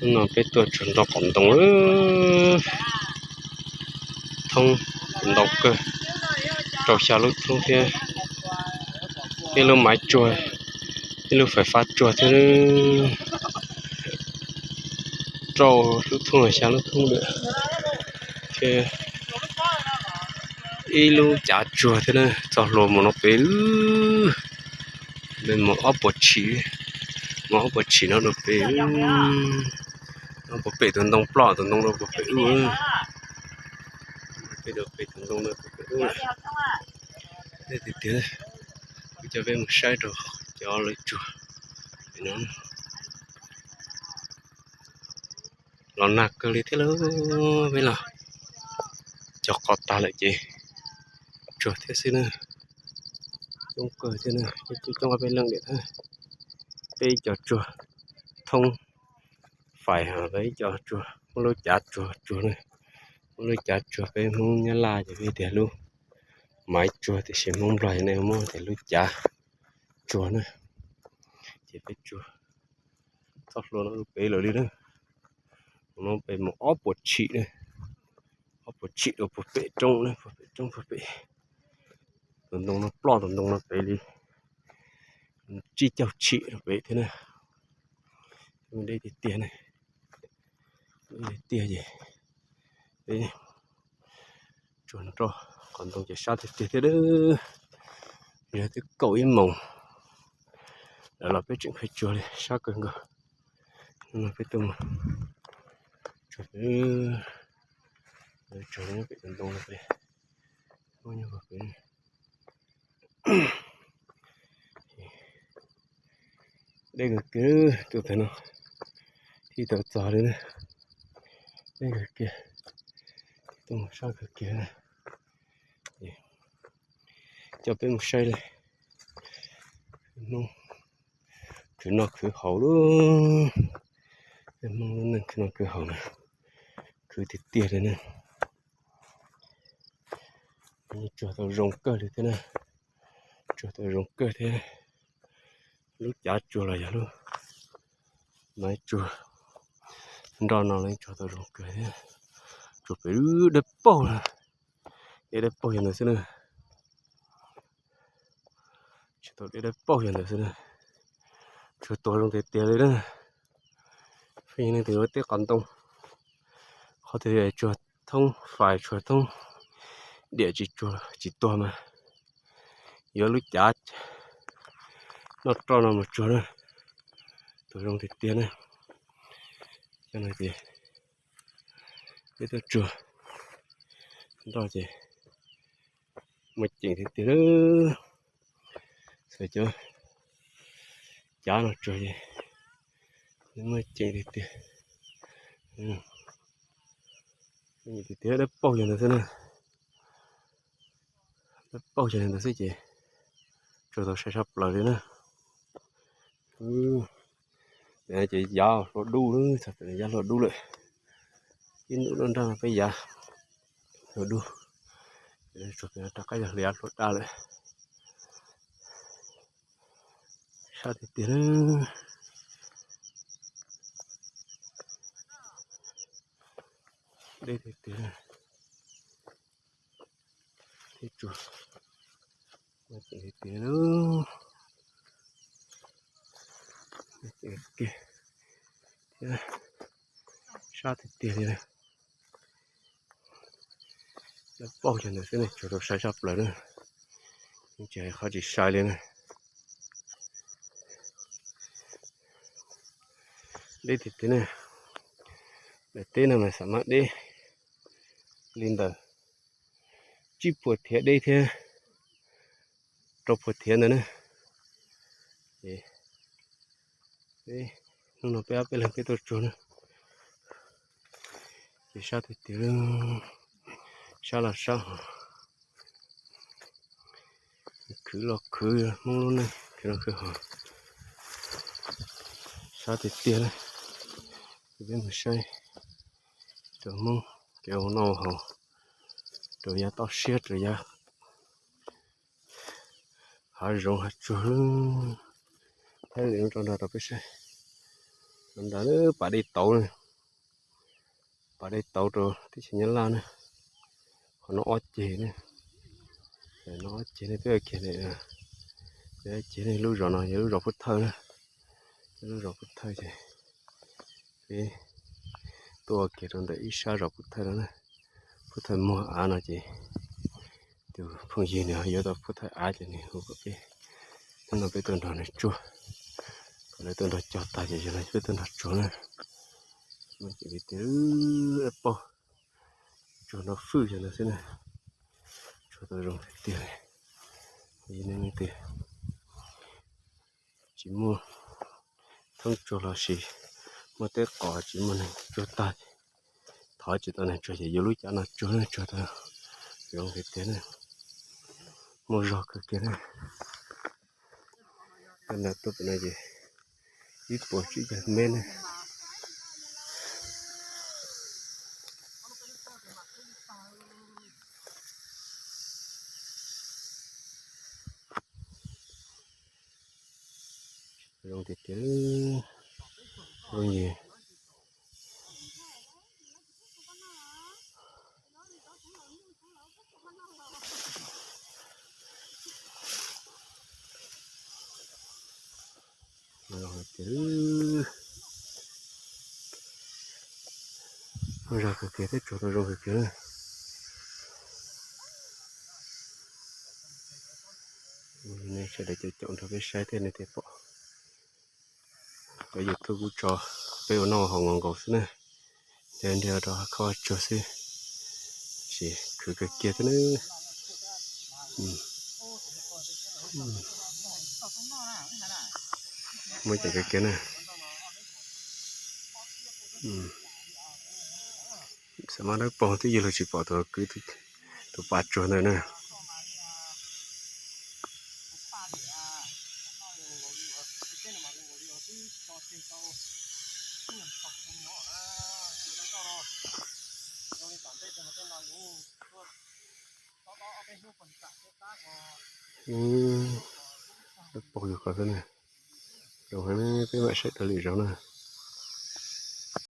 Hnub no peb tuaj tsuag nrog qhov ntoo, thoob ntau kawg, rau xya lub thoob thiab ib lub maiv tsuag, ib lub fais fab tsuag thiab, rau lub thoob xya lub thoob lawm thiab ib lub cav tsuag thiab na. Txoj hlua mus no pem, peb mus ob puas tshim, mus ob puas tshim no rau pem, no puas pem tus ntoo ploj, tus ntoo no puas pem ub, peb rau pem tus ntoo no puas pem ub. Deb tiag tiag, kuv coj peb mus saib rau cov lawv tsuag no. Los nag kawg li thiab lauj, peb los cog qos tag lawm ces tsuag thiab xwb na. Coob kawg thiab na, coob ob peb leej diam thiab. Peb ib co tsuag thoob fais, ho peb ib co tsuag muab lub cav tsuag tsuag na. Muab lub cav tsuag, peb Hmoob Nyab Laj ces peb tias lub maiv tsuag, tiam sis Hmoob Nplog ces nej muab tias lub cav tsuag na. Ces peb tsuag txoj hlua no rau pem lawm li na. Mus no pem mus ob puas tshim na, ob puas tshim rau puag pem roob na, puag pem roob puag pem. Tus ntoo no ploj, tus ntoo no pem li tsib caug tshim rau pem thiab na. Deb tiag tiag na, deb tiag tiag ces peb tsuag nrog qhov ntoo ces sab tiag tiag thiab. Yog twb kaum ib moos lawm los peb tseem khaij tsuag li, sab kawg nkaus. Hnub no peb tuaj mus tsuag pem, tsuag nyob pem tus ntoo no pem, nyob pem. Deb kawg kiag, tuaj tag no thiaj tau txog li na. Deb kawg kiag, tuaj mus sab kawg kiag. Coj peb mus saib li Hmoob khwv noj khwv haus lauj. Peb Hmoob lub neej khwv noj khwv haus na, khwv tiag tiag li na. Tsuag tau zoo kawg li thiab na, tsuag tau zoo kawg thiab. Lub cav tsuag los yog lub maiv tsuag nroj no los tsuag tau zoo kawg thiab. Tsuag pem dawb paug na, deb dawb paug yog ntawd xwb na. Tsis tau deb dawb paug yog ntawd xwb na. Tsuag tuag zoo tiag tiag li na. Pheej yog leej twg ua teb qos ntoo, qhov twg tsuag thoob fais tsuag thoob diam tsis tsuag tsis tuag mas yuav lub cav noj roj no mus tsuag na. Tuag zoo tiag tiag na. Cov no ces peb tuaj tsuag nroj ces muaj ceem tiag tiag. Txawm cov cav no tsuag ces muaj ceem tiag tiag. Tiag tiag, dawb paug yog ntawd xwb na. Dawb paug yog ntawd xwb ces tsuag tau sai sab plaws li na. Ces yav hlua dub, txog pem yav hlua dub lawm. Ib ntus lub nrag no peb yav hlua dub, tsuag pem rov qab yog yav hlua daj lawm. Sab tiag tiag na. Deb tiag tiag. Thiab tsuag tiag tiag. Sab tiag tiag li. Dawb paug yog ntawd xwb ne, tsuag tau sai sab plaws na. Tsis hais qhov tsis sai li na. Deb tiag tiag na. Daim teb no mas xam mab deb li ntawm tsib puas thiav deb thiab rau puas thiav ntawd na. Hnub no peb ob peb leeg peb tuaj tsuag na. Ces sab tiag tiag, sab los sab hos, khwv los khwv, Hmoob lub neej khwv noj khwv haus, sab tiag tiag na. Ces peb mus saib rau Hmoob kev ua noj ua haus, rau yav toj siab, rau yav hav zoov hav tsuag, thiab lwm lub rau nrog rau peb saib. Ntawd pas dej tauv, pas dej tauv rau teb chaws Nyab Laj na. Qhov no ob ceg ne, no ob ceg ne, twb kiag ne, ceg ne. Lub zos no yog lub zos Phub Thawj na, lub zos Phub Thawj ces peb tuaj ua ke rau ntawm ib sab zos Phub Thawj no na. Phub Thawj muag av no ces tus phooj ywg nws yuav tau Phub Thawj av ces nws hu kom peb, hnub no peb tuaj nrog nws tsuag, kom lawv tuaj nrog cog tag ces yog no peb tuaj nrog tsuag na. Ces li tias paug, tsuag nrog fwj yog no xwb na, tsuag tau zoo tiag tiag li. Yog nej leej twg tsis muaj thoob tsuag los sis muaj teb qos tsis muaj neeg tsuag tag, thov tsis tau neeg tsuag ces yuav lub cav no tsuag na, tsuag tau zoo tiag tiag na, muaj zog kawg kiag na. Nram tuaj pem no ces ib puas tsib caug mev ne. Zoo tiag tiag, zoo yig. Zoo tiag, muaj zog kawg kiag thiab tsuag tau zoo kawg kiag. Sawv daws caum caum nrog peb saib thiaj nej thiaj pom. Cov YouTube kuj tso peb ua noj haus nkaus nkaus xwb na, nrhiav nrhiav rau qhov tsuag xwb, tab sis khwv kawg kiag thiab na. Muaj ceem kawg kiag na. Xav mas dawb paug twb yog luag tsis pom tus kwv tus pas tsuag ntawd na. Dawb paug yug ko xwb na. Zoo heev, peb mam saib raws lwm zaus na.